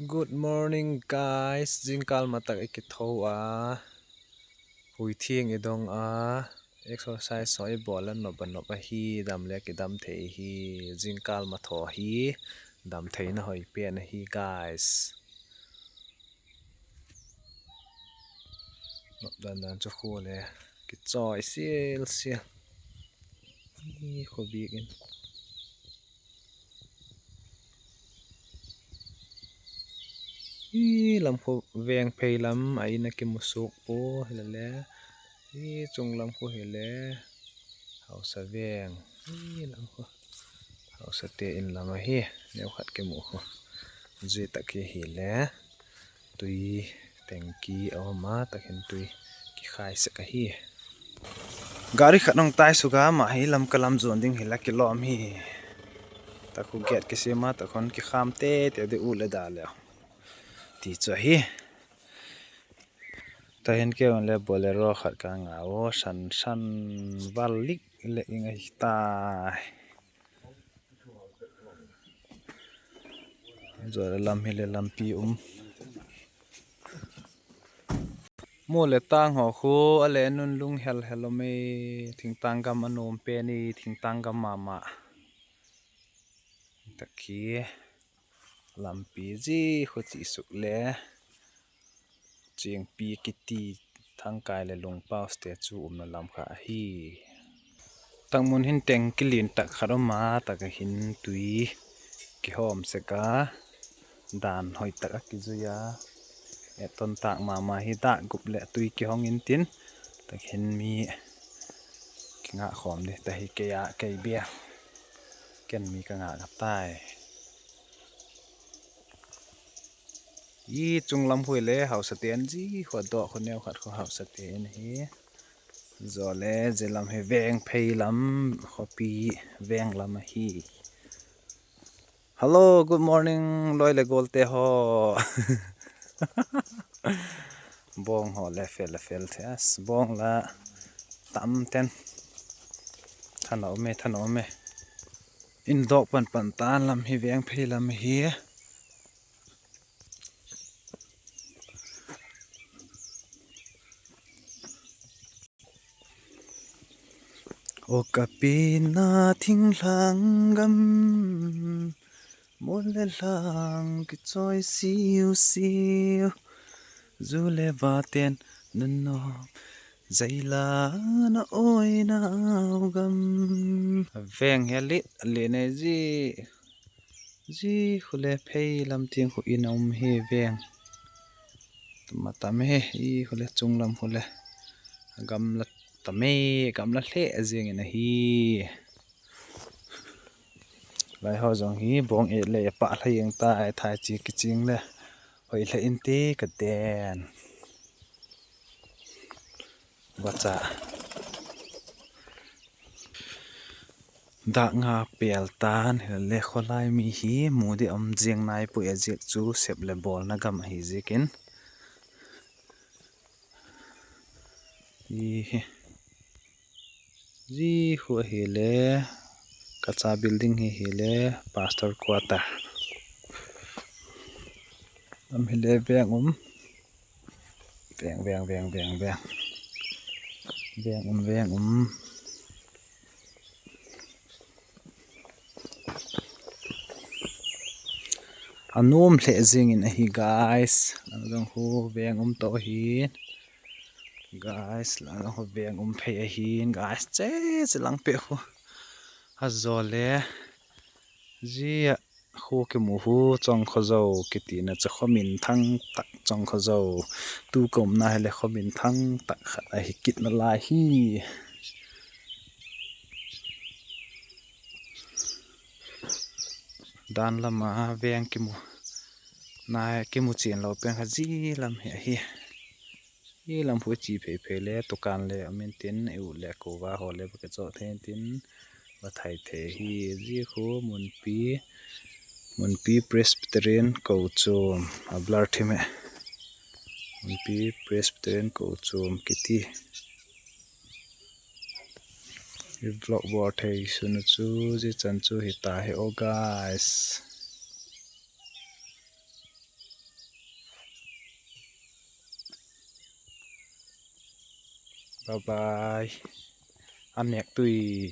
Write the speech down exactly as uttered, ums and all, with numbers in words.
Good morning, guys. Jingkah matah i kitho a, hui theng i dong a, exercise ho i bol a nop a nop ahi, dam le kidam thei hi. Jingkah matho hi dam theina hoi pen ahi, guys. Nop dan dan chu khu le kichoi sil sil. Hi khu bik in. Hi lam khu veng phei lam a in a kimu suk pu hi le le. Hi chung lam khu hi le. Hausa veng. Hi lam khu. Hausa te in lam ahi. Neo khat kimu khu. Zui tak hi hi le. Tui tengki a um a, takin tui kikhai sek ahi. Gari khat nong tai suga ma hi lam ka lam zon ding hi la kilom hi. Takhu gate kisem a, takhon kikham te te di u le da le. Ti chu ahi. Tahin ke le Bolero khat ka nga o, san san val lik le ing ahi tai. Zo le lam hi le lampi um. Mu le tang ho khu a le nun lung hel hel um e, thingtang gam a nom pen i, thingtang gam mama. Taki lampi ji khu chi suk le. Chingpi kiti Thangkai le Lungpau statue umna lam kha ahi. Tangmun hin teng kilin tak khat um a, taka hin tui kihom sek a, dan hoi tak a kizui a, e ton tak mama hi dak gup le tui kihong in tin, takin mi kinga khom di, tahi kei a kei bia, ken mi ka nga ka tai. I chung lam khu le hausa te an ji khu do khu neo khat khu hausa te in hi. Zo le je lam hi veng phei lam khopi veng lam ahi. Hello, good morning, loi le gol te ho. Bong ho le fel le fel the as bong la tam ten. Thano me, thano me. In dok pan pan tan lam hi veng phei lam hi. O ka pi na thing hlang gam, mol le hlang kichoi siu siu, zu le va ten na nom, zaila na oi nau gam. Veng he lit le ne ji. Ji khu le phei lam ting khu in a um hi veng. Tuma tam he, i khu le chung lam khu le. Gamla tam e, gamla hle jing in ahi. Lai ho jong hi bong e le pa hla jeng ta ai thai chi kiching le. Hoi hle in ti ka den. Vacha. Dak nga pel tan, le kholai mi hi mu di um jing nai pui a jik chu sep le bol na gam ahi jikin. Hi hi. Ji khu ahi le, kacha building hi hi le, pastor quarter. Am hi le veng um. Veng, veng, veng, veng, veng. Veng um, veng um. A nom hle jing in ahi, guys. Lang jong khu veng um to ahi. Guys, lang jong khu veng um phei ahi, guys. Che, che lang pe khu. A zo le. Ji a. Khu kimu khu Chongkhojo kitina chu khomin thang tak Chongkhojo. Tu ka umna hi le khomin thang tak khat ahi kit na lai hi. Dan lama veng kimu. Na kimu chen lo pen kha ji lam hi ahi. Hi lam khu chi phei phei le tukan le amin tin i u le ko va ho le va ke cho the tin va thai the hi ji khu Munpi, Munpi Presbyterian ko chom a blur thim e. Munpi Presbyterian ko chom kiti. I vlog bol thei sunu chu ji chan chu hi ta hi o guys. Bye bye. Amek tui.